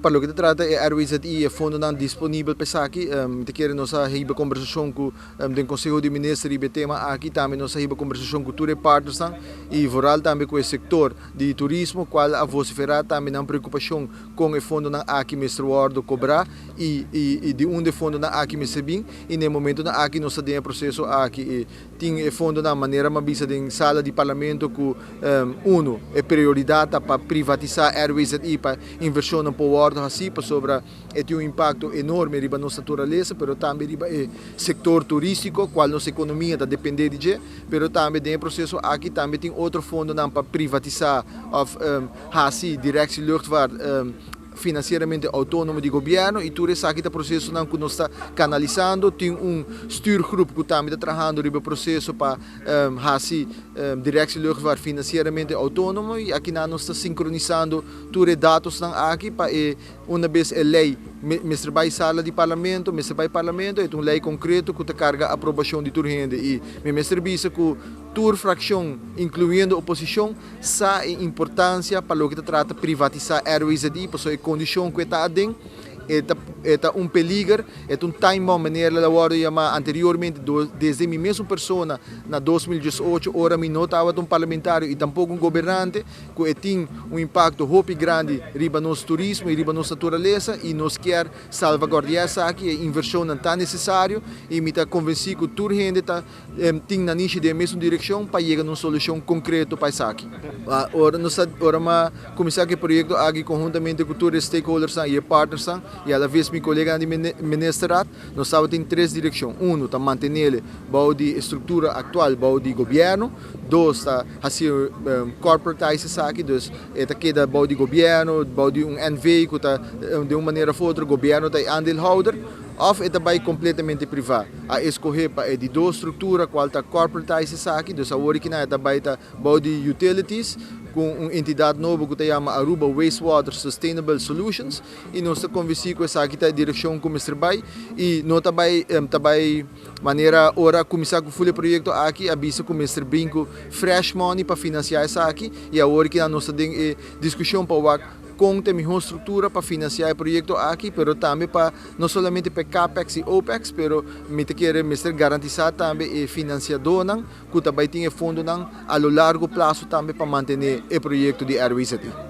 Pa loke ta trata e RWZI e fondonan disponibel pa esaki, mi ta kere nos a hiba kombersashon ku den Konseho di Minister riba e tema aki, tambe nos a hiba kombersashon ku tur e partnersnan i vooral tambe ku e sektor di turismo kual a vosiferá tambe nan preokupashon kon e fondonan aki mester wòrdu kobrá i i di unda e fondonan aki mester bin i na e momentonan aki nos ta den e proseso aki i tin e fondonan manera mi a bisa den sala di parlamento ku unu e prioridat ta pa privatisá RWZI pa invershonnan por wòrdu hasí pasobra e tin un impakto enorme riba nos naturalesa pero tambe riba e sektor turístiko kual nos ekonomia ta dependé di dje pero tambe den e proseso aki tambe tin otro fondonan pa privatisá òf hasi Directie Luchtvaart financieramente autonomo di gobierno y tur esaki ta procesonan cu nos ta canalisando. Tin un stuurgroep cu tambe ta trahando riba e proceso pa haci Directie Luchtvaart financieramente autonomo y akinan nos ta sincronisando tur e datosnan aki pa e una bes e ley mester bay sala di parlamento, mester bay parlamento, e ta un ley concreto cu ta carga aprobacion di tur hende y mi mester bisa cu tur fraccion incluyendo oposicion sa e importancia pa loke ta trata privatisa RWZI pasobra e condicion cu e ta aden e ta e ta un peliger, e ta un time bomb manera el a wordo yama anteriormente desde mi mesun persona na 2018 ora mi no tabata un parlamentario y tampoco un gobernante cu e tin un impacto hopi grandi riba nos turismo y riba nos naturalesa y nos kier salvaguardia esaki, e inversionnan ta necesario y mi ta convenci cu tur hende ta tin nanishi den e mesun direkshon pa yega na un solushon konkreto pa esaki. Ora nos ta ora m'a kuminsá ku e proyekto aki konhuntamente ku tur e stakeholdersnan i e partnersnan i alaves mi koleganan di ministerraad, nos tabatin tres direkshon. Unu ta mantenele bou di e struktura aktual bou di gobièrnu, dos ta hasi corporatize esaki, dus e ta keda bou di gobièrnu, bou di un NV ku ta den un manera of otro gobièrnu ta e aandeelhouder. Of e ta bai completamente priva. A escohe pa e di dos structura cual ta corporatize esaki, dus awor aki nan e ta bai ta bou di utilities cu un entidad nobo cu ta yama Aruba Wastewater Sustainable Solutions y nos ta convenci cu esaki ta e direccion cu mester bai y no ta bai ta bai manera ora a cuminsa cu ful e proyecto aki a bisa cu mester bin cu fresh money pa financia esaki y awor aki nan nos ta den e discusion pa wak Kon ta e mihó struktura pa finansiá e proyekto aki, pero tambe pa no solamente pa e Capex i Opex, pero mi ta kere mester garantisá tambe e finansiadónan ku ta bai tin e fondonan a lo largo plaso tambe pa mantené e proyekto di RWZI.